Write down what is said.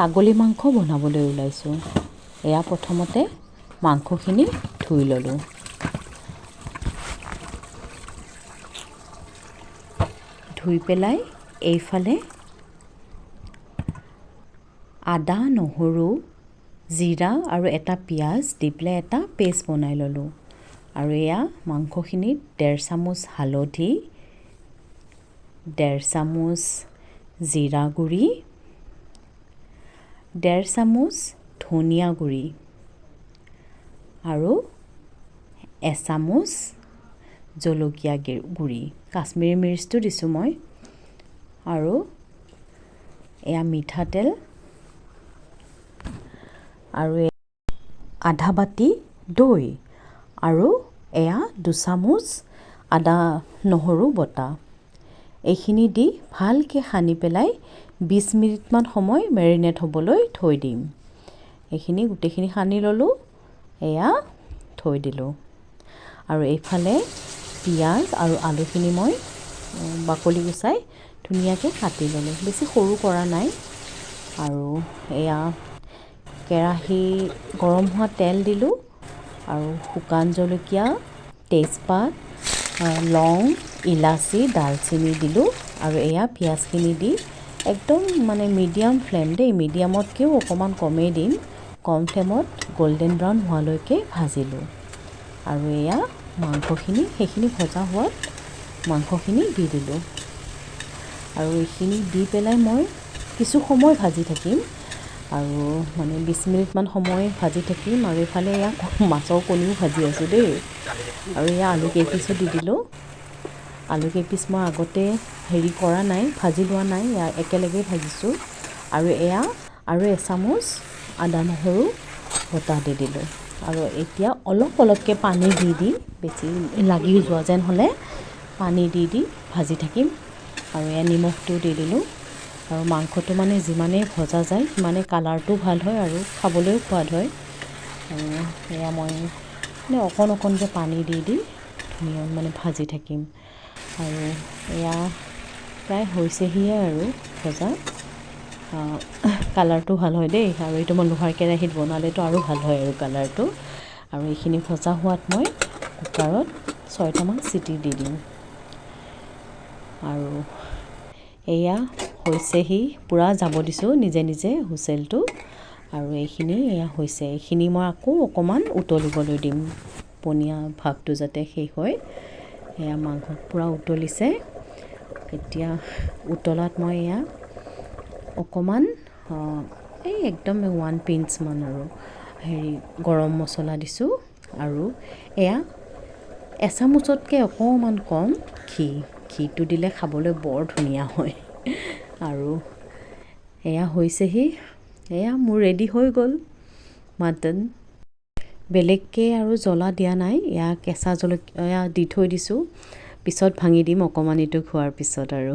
ছাগলী মাংস বনাবলৈ ওলাইছোঁ। এয়া প্ৰথমতে মাংসখিনি ধুই ল'লোঁ। ধুই পেলাই এইফালে আদা, নহৰু, জিৰা আৰু এটা পিঁয়াজ দি পেলাই এটা পেষ্ট বনাই ল'লোঁ। আৰু এয়া মাংসখিনিত 1.5 চামুচ হালধি, 1.5 চামুচ জিৰা গুড়ি, 1.5 চামুচ ধনিয়া গুড়ি আৰু এচামুচ জলকীয়া গুড়ি, কাশ্মীৰী মিৰ্চটো দিছোঁ মই। আৰু এয়া মিঠাতেল আৰু আধা বাতি দৈ আৰু এয়া 2 চামুচ আদা নহৰু বটা। এইখিনি দি ভালকৈ সানি পেলাই 20 মিনিটমান সময় মেৰিনেট হ'বলৈ থৈ দিম। এইখিনি গোটেইখিনি সানি ল'লোঁ, এয়া থৈ দিলোঁ। আৰু এইফালে পিঁয়াজ আৰু আলুখিনি মই বাকলি গুচাই ধুনীয়াকৈ কাটি ল'লোঁ, বেছি সৰু কৰা নাই। আৰু এয়া কেৰাহী গৰম হোৱা তেল দিলোঁ আৰু শুকান জলকীয়া, তেজপাত, লং, ইলাচি, ডালচেনি দিলোঁ। আৰু এয়া পিঁয়াজখিনি দি একদম মানে মিডিয়াম ফ্লেম দেই, মিডিয়ামতকৈও অকণমান কমেই দিম, কম ফ্লেমত গল্ডেন ব্ৰাউন হোৱালৈকে ভাজিলোঁ। আৰু এয়া মাংসখিনি, সেইখিনি ভজা হোৱাত মাংসখিনি দি দিলোঁ। আৰু এইখিনি দি পেলাই মই কিছু সময় ভাজি থাকিম আৰু মানে 20 মিনিটমান সময় ভাজি থাকিম। আৰু এইফালে এয়া মাছৰ কণীও ভাজি আছোঁ দেই। আৰু এয়া আলু কেইপিচো দি দিলোঁ। আলু কেইপিচ মই আগতে হেৰি কৰা নাই, ভাজি লোৱা নাই, এয়া একেলগেই ভাজিছোঁ। আৰু এয়া আৰু এচামুচ আদা নহৰু বটা দি দিলোঁ। আৰু এতিয়া অলপ অলপকৈ পানী দি দি, বেছি লাগি যোৱা যেন হ'লে পানী দি দি ভাজি থাকিম। আৰু এয়া নিমখটো দি দিলোঁ। আৰু মাংসটো মানে যিমানেই ভজা যায় সিমানেই কালাৰটো ভাল হয় আৰু খাবলৈও সোৱাদ হয়। আৰু এয়া মই মানে অকণ অকণকৈ পানী দি দি ধুনীয়া মানে ভাজি থাকিম। আৰু এয়া প্ৰায় হৈছেহিয়ে আৰু ভজা, কালাৰটো ভাল হয় দেই। আৰু এইটো মই লোহাৰ কেৰাহীত বনালেতো আৰু ভাল হয় আৰু কালাৰটো। আৰু এইখিনি ভজা হোৱাত মই কুকাৰত 6টামান চিটি দি দিম। আৰু এয়া হৈছেহি, পূৰা যাব দিছোঁ নিজে নিজে হুইচেলটো। আৰু এইখিনি এয়া হৈছে, এইখিনি মই আকৌ অকণমান উতলিবলৈ দিম, পনীয়া ভাৱটো যাতে শেষ হয়। এয়া মাংস পূৰা উতলিছে। এতিয়া উতলাত মই এয়া অকণমান এই একদম 1 পিঞ্চমান আৰু হেৰি গৰম মছলা দিছোঁ। আৰু এয়া এচামুচতকৈ অকণমান কম ঘি, ঘিটো দিলে খাবলৈ বৰ ধুনীয়া হয়। আৰু এয়া হৈছেহি, এয়া মোৰ ৰেডি হৈ গ'ল মাটন। বেলেগকৈ আৰু জ্বলা দিয়া নাই, এয়া কেঁচা জলকীয়া দি থৈ দিছোঁ, পিছত ভাঙি দিম অকণমান এইটো খোৱাৰ পিছত। আৰু